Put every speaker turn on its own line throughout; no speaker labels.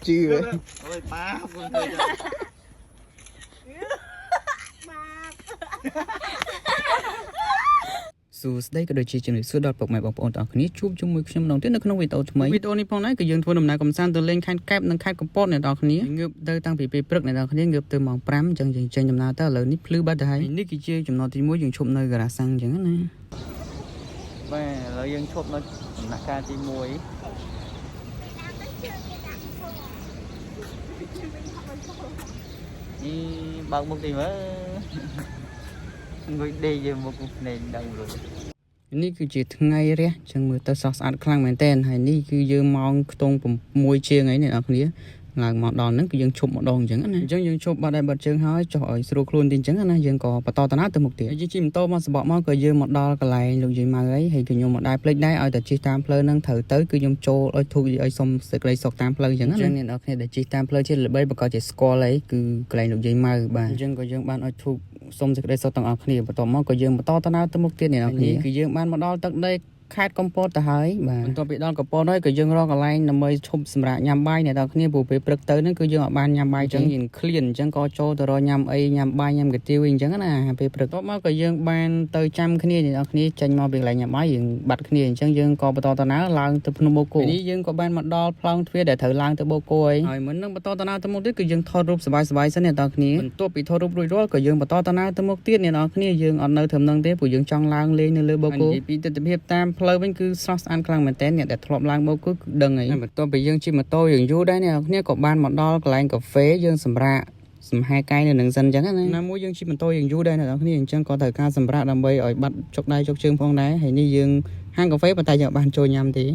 ជឿ
អូយបាបខ្លួនធ្វើចឹង
បាប
សួស្តីក៏ដូចជាជំរាបសួរដល់ពុកម៉ែបងប្អូនទាំងអស់គ្នាជួបជាមួយខ្ញុំម្ដងទៀតនៅក្នុងវីដេអូថ្មីវីដេអូនេះផងដែរគឺយើងធ្វើដំណើរកម្សាន្តទៅលេងខេត្តកែបនិងខេត្តកំពតអ្នកនរគ្នាងើបទៅតាំងពីពេលព្រឹកអ្នកនរគ្នាងើបទៅម៉ោង5អញ្ចឹងយើងចេញដំណើរទៅឥឡូវនេះភ្លឺបាត់ទៅហើយនេះគឺជាចំណតទី1យើងឈប់នៅការ៉ាសាំងអញ្ចឹងណា
បាទឥឡូវយើងឈប់នៅដំណាក់កាលទី1
តាមទៅជឿគេដាក់ស
នេះបើកមុខទីមើលអង្គុយដេកយើងមុខភ្នែកដឹងរួច
នេះគឺជាថ្ងៃរះអញ្ចឹងមើលទៅស្រស់ស្អាតខ្លាំងមែនតើហើយនេះគឺយើងម៉ោងខ្ទង់6ជាងអីអ្នកនរគ្នាឡើងមកដល់ហ្នឹងគឺយើងឈប់ម្ដងអញ្ចឹងណាអញ្ចឹងយើងឈប់បាត់ដៃបាត់ជើងហើយចុះឲ្យស្រួលខ្លួនទីអញ្ចឹងណាយើងក៏បន្តតាណាទៅមុខទៀតយើងជិះម៉ូតូមកសបកមកក៏យើងមកដល់កន្លែងលោកយាយម៉ៅអីហើយក៏ខ្ញុំមកដែរភ្លេចដែរឲ្យតែជិះតាមផ្លូវហ្នឹងត្រូវទៅគឺខ្ញុំចូលឲ្យធូបឲ្យសុំសេចក្តីសុខតាមផ្លូវអញ្ចឹងណាអញ្ចឹងអ្នកនរគ្នាដែលជិះតាមផ្លូវជាល្បីប្រកាសជាស្គាល់អីគឺកន្លែងលោកយាយម៉ៅបាទអញ្ចឹងក៏យើងបានឲ្យធូបសុំសេចក្តីសុខទាំងអស់គ្នាបន្ទាប់មកក៏យើងបន្តតាណាទៅមុខទៀតអ្នកនរគ្នាគឺយើងបានមកដល់ទឹកដីខេត្តកំពតទៅហើយបាទបន្ទាប់ពីដល់កំពតហើយក៏យើងរកកន្លែងដើម្បីឈប់សម្រាកញ៉ាំបាយអ្នកនរគ្នាព្រោះពេលព្រឹកទៅហ្នឹងគឺយើងអត់បានញ៉ាំបាយអញ្ចឹងយើងឃ្លានអញ្ចឹងក៏ចូលទៅរកញ៉ាំអីញ៉ាំបាយញ៉ាំកាទៀវអីអញ្ចឹងណាពេលព្រឹកតបមកក៏យើងបានទៅចាំគ្នាអ្នកនរគ្នាចេញមកពីកន្លែងញ៉ាំបាយយើងបាត់គ្នាអញ្ចឹងយើងក៏បន្តដំណើរឡើងទៅភ្នំបូកគោនេះយើងក៏បានមកដល់ផ្លោងទ្វារដែលត្រូវឡើងទៅបូកគោហើយហើយមុននឹងបន្តដំណើរទៅមុខទៀតគឺយើងថតរូបសប្បាយៗសិនអ្នកនរគ្នាបន្ទាប់ពីថតរូបរួចរាល់ក៏យើងបន្តដំណើរទៅមុខទៀតអ្នកនរគ្នាយើងអត់នៅត្រឹមហ្នឹងទេព្រោះយើងចង់ឡើងលេងនៅលើបូកគោនិយាយពីទិដ្ឋភាពតាមផ្លូវវិញគឺស្រស់ស្អាតខ្លាំងមែនតើអ្នកដែលធ្លាប់ឡើងបូកគោគឺដឹងហើយបន្ទាប់ពីយើងជិះម៉ូតូយើងយូរដែរអ្នកនរគ្នាក៏បានមកដល់កន្លែងកាហ្វេយើងសម្រាកសំហែកាយនៅនឹងសិនអញ្ចឹងណាណាមួយយើងជិះម៉ូតូយើងយូរដែរអ្នកនរគ្នាអញ្ចឹងក៏ត្រូវការសម្រាកដើម្បីឲ្យបាត់ចុកដៃចុកជើងផងដែរហើយនេះយើងហាងកាហ្វេប៉ុន្តែយើងអត់បានចូលញ៉ាំទេ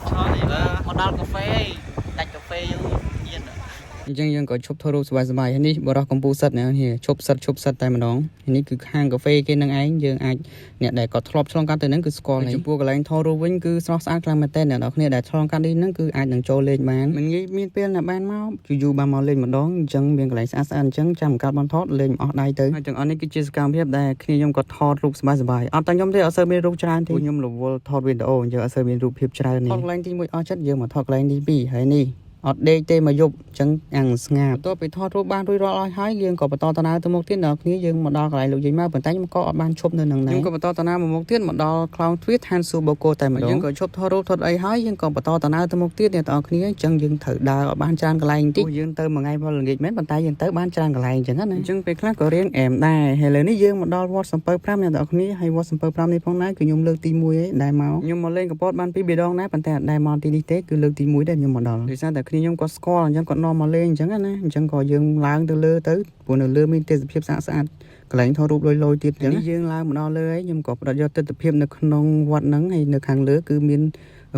ឆោនេះមើលមកដល់កាហ្វេដាច់កាហ្វេយើងញៀន
អញ្ចឹងយើងក៏ឈប់ថតរូបសប្បាយៗហើយនេះបរោះកម្ពុជាសិតអ្នកនរគ្នាឈប់សិតឈប់សិតតែម្ដងហើយនេះគឺហាងកាហ្វេគេនឹងឯងយើងអាចអ្នកដែលក៏ធ្លាប់ឆ្លងកាត់ទៅហ្នឹងគឺស្គាល់ហើយចំពោះកន្លែងថតរូបវិញគឺស្រស់ស្អាតខ្លាំងមែនទែនអ្នកនរគ្នាដែលឆ្លងកាត់នេះហ្នឹងគឺអាចនឹងចូលលេងបានមិនងាយមានពេលណាបានមកយូរយូរបានមកលេងម្ដងអញ្ចឹងមានកន្លែងស្អាតស្អាតអញ្ចឹងចាំកាត់បានថតលេងមិនអស់ដៃទៅហើយទាំងអស់នេះគឺជាសកម្មភាពដែលគ្នាខ្ញុំក៏ថតរូបសប្បាយៗអត់តែខ្ញុំទេអត់សូវមានរូបច្រើនទេខ្ញុំរវល់ថតវីដេអូអញ្ចឹងអត់សូវមានរូបភាពច្រើនទេថតកន្លែងទី1អស់ចិត្តយើងមកថតកន្លែងទី2ហើយនេះ អត់ដេកទេមកយប់អញ្ចឹងអាំងស្ងាត់បន្ទាប់ពីថតរូបបានរួចរាល់អស់ហើយយើងក៏បន្តដំណើរទៅមុខទៀតដល់គ្នាយើងមកដល់កន្លែងលោកយាយមកប៉ុន្តែខ្ញុំក៏អត់បានឈប់នៅនឹងដែរខ្ញុំក៏បន្តដំណើរមកមុខទៀតមកដល់ខ្លោងទ្វារឋានសួគ៌បូកគោតែម្ដងយើងក៏ឈប់ថតរូបថតអីហើយយើងក៏បន្តដំណើរទៅមុខទៀតអ្នកទាំងអស់គ្នាអញ្ចឹងយើងត្រូវដើរឲ្យបានច្រើនកន្លែងបន្តិចយើងទៅមួយថ្ងៃផលល្ងាចមែនប៉ុន្តែយើងទៅបានច្រើនកន្លែងអញ្ចឹងណាអញ្ចឹងពេលខ្លះក៏រៀងអែមដែរហើយលើនេះយើងមកដល់វត្តសំពៅ5អ្នកទាំងអស់គ្នាហើយវត្តសំពៅ5នេះផងដែរគឺខ្ញុំលើកទី1ឯងដែលមកខ្ញុំមកលេងកំពតបានពីរដងដែរប៉ុន្តែអត់ដែលមកទីនេះទេគឺលើកទី1ដែលខ្ញុំមកដល់ដោយសារតែគ្នាខ្ញុំក៏ស្គាល់អញ្ចឹងគាត់នាំមកលេងអញ្ចឹងណាអញ្ចឹងក៏យើងឡើងទៅលើទៅព្រោះនៅលើមានទេសភាពស្អាតស្អាតកន្លែងថតរូបលយៗទៀតអញ្ចឹងយើងឡើងមកដល់លើហើយខ្ញុំក៏ផ្ដិតយកទស្សនភាពនៅក្នុងវត្តហ្នឹងហើយនៅខាងលើគឺមាន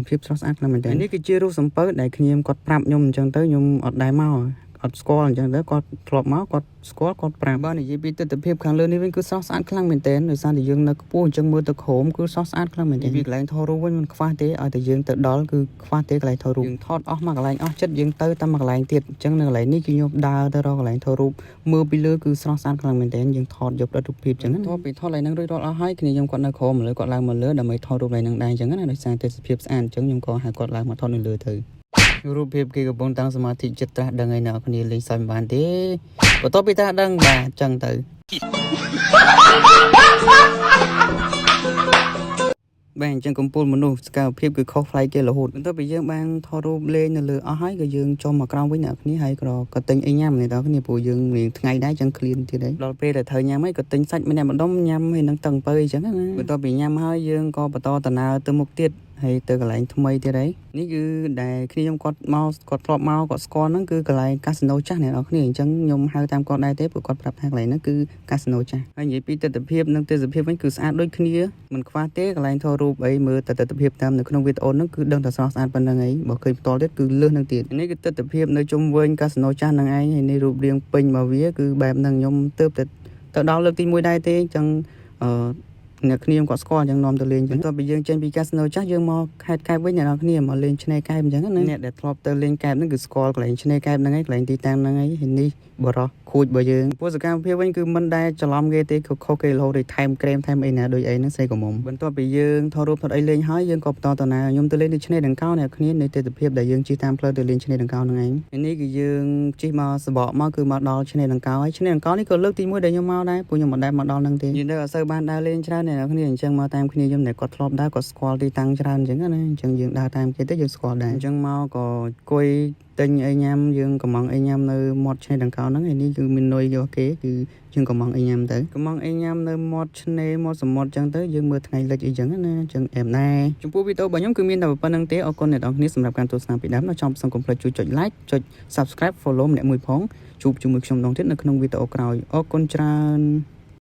ភាពស្រស់ស្អាតខ្លាំងមែនទែននេះគឺជារូបសំពៅដែលខ្ញុំគាត់ប្រាប់ខ្ញុំអញ្ចឹងទៅខ្ញុំអត់ដែលមកអត់ស្គាល់អញ្ចឹងទៅគាត់ធ្លាប់មកគាត់ស្គាល់គាត់ប្រាប់បើនិយាយពីទស្សនភាពខាងលើនេះវិញគឺស្រស់ស្អាតខ្លាំងមែនទែនដោយសារតែយើងនៅខ្ពស់អញ្ចឹងមើលទៅក្រោមគឺស្រស់ស្អាតខ្លាំងមែនទែនពីកន្លែងថតរូបវិញមិនខ្វះទេឲ្យតែយើងទៅដល់គឺខ្វះទេកន្លែងថតរូបយើងថតអស់មួយកន្លែងអស់ចិត្តយើងទៅតាមមួយកន្លែងទៀតអញ្ចឹងនៅកន្លែងនេះគឺខ្ញុំដើរទៅរកកន្លែងថតរូបមើលពីលើគឺស្រស់ស្អាតខ្លាំងមែនទែនយើងថតយកដិតរូបភាពអញ្ចឹងណាថតពីថតកន្លែងហ្នឹងរួចរាល់អស់ហើយគ្នាខ្ញុំគាត់នៅក្រោមលើគាត់ឡើងមកលើដើម្បីថតរូបកន្លែងហ្នឹងដែរអញ្ចឹងណាដោយសារទេសភាពស្អាតអញ្ចឹងខ្ញុំក៏ហៅគាត់ឡើងមកថតនៅលើទៅ រូបភាពគេកំពុងតាំងសមាធិចិត្តត្រាស់ដឹងហើយអ្នកនរគ្នាលេងសើចមិនបានទេបន្ទាប់ពីត្រាស់ដឹងបាទចឹងទៅបាទអញ្ចឹងកំពូលមនុស្សសកម្មភាពគឺខុសប្លែកគេរហូតបន្ទាប់ពីយើងបានថតរូបលេងនៅលើអស់ហើយក៏យើងចុះមកក្រោមវិញអ្នកនរគ្នាហើយក៏ទិញអីញ៉ាំអ្នកនរគ្នាព្រោះយើងរៀងថ្ងៃដែរចឹងឃ្លានទៀតហើយដល់ពេលដែលត្រូវញ៉ាំហើយក៏ទិញសាច់ម្នាក់ម្ដុំញ៉ាំហើយនឹងតឹងពៅអីចឹងណាបន្ទាប់ពីញ៉ាំហើយយើងក៏បន្តដំណើរទៅមុខទៀតហើយទៅកន្លែងថ្មីទៀតហើយនេះគឺដែលគ្នាខ្ញុំគាត់មកគាត់ធ្លាប់មកគាត់ស្គាល់ហ្នឹងគឺកន្លែងកាស៊ីណូចាស់អ្នកនរគ្នាអញ្ចឹងខ្ញុំហៅតាមគាត់ដែរទេព្រោះគាត់ប្រាប់ថាកន្លែងហ្នឹងគឺកាស៊ីណូចាស់ហើយនិយាយពីទស្សនភាពនិងទេសភាពវិញគឺស្អាតដូចគ្នាមិនខ្វះទេកន្លែងថតរូបអីមើលតែទស្សនភាពតាមនៅក្នុងវីដេអូហ្នឹងគឺដឹងតែស្រស់ស្អាតប៉ុណ្្នឹងឯងបើឃើញផ្ទាល់ទៀតគឺលើសនឹងទៀតនេះគឺទស្សនភាពនៅជុំវិញកាស៊ីណូចាស់ហ្នឹងឯងហើយនេះរូបរាងពេញរបស់វាគឺបែបហ្នឹងខ្ញុំទៅតែទៅដល់លើកទី1ដែរទេអញ្ចឹងអឺ អ្នកគ្នាគាត់ស្គាល់អញ្ចឹងនាំទៅលេងអញ្ចឹងបន្ទាប់ពីយើងចេញពីកាស៊ីណូចាស់យើងមកខេត្តកែបវិញអ្នកនរគ្នាមកលេងឆ្នេរកែបអញ្ចឹងណាអ្នកដែលធ្លាប់ទៅលេងកែបហ្នឹងគឺស្គាល់កន្លែងឆ្នេរកែបហ្នឹងឯងកន្លែងទីតាំងហ្នឹងឯងហើយនេះបរោះខួចរបស់យើងពួកសកម្មភាពវិញគឺមិនដែលច្រឡំគេទេគឺខុសគេរហូតដូចថែមក្រែមថែមអីណាដូចអីហ្នឹងស្រីក៏មុំបន្ទាប់ពីយើងថតរូបថតអីលេងហើយយើងក៏បន្តទៅណាខ្ញុំទៅលេងនៅឆ្នេរដង្កោអ្នកគ្នានៃទស្សនវិជ្ជាដែលយើងជិះតាមផ្លូវទៅលេងឆ្នេរដង្កោហ្នឹងឯងនេះគឺយើងជិះមកសបកមកគឺមកដល់ឆ្នេរដង្កោហើយឆ្នេរដង្កោនេះក៏លើកទី1ដែលខ្ញុំមកដែរពួកខ្ញុំមិនដែលមកដល់ហ្នឹងទេយើងនៅអត់សូវបានដើរលេងច្រើនអ្នកគ្នាអញ្ចឹងមកតាមគ្នាខ្ញុំដែលគាត់ធ្លាប់ដើរគាត់ស្គាល់ទីតាំងច្រើនអញ្ចឹងណាអញ្ចឹងយើងដើរតាមគេទៅយើងស្គាល់ដែរអញ្ចឹងមកក៏អង្គុយទិញអីញ៉ាំយើងកំងអីញ៉ាំនៅមាត់ឆ្នេរដង្កោហ្នឹងឯនេះគឺមាននុយយកគេគឺយើងកំងអីញ៉ាំទៅកំងអីញ៉ាំនៅមាត់ឆ្នេរមាត់សមុទ្រអញ្ចឹងទៅយើងមើលថ្ងៃលិចអីចឹងណាអញ្ចឹងអែមដែរចំពោះវីដេអូរបស់ខ្ញុំគឺមានតែប៉ុណ្្នឹងទេអរគុណអ្នកនរគ្នាសម្រាប់ការទស្សនាពីដើមដល់ចប់សូមកុំភ្លេចជួយចុច like ចុច subscribe follow ម្នាក់មួយផងជួបជាមួយខ្ញុំម្ដងទៀតនៅក្នុងវីដេអូក្រោយអរគុណច្រើន។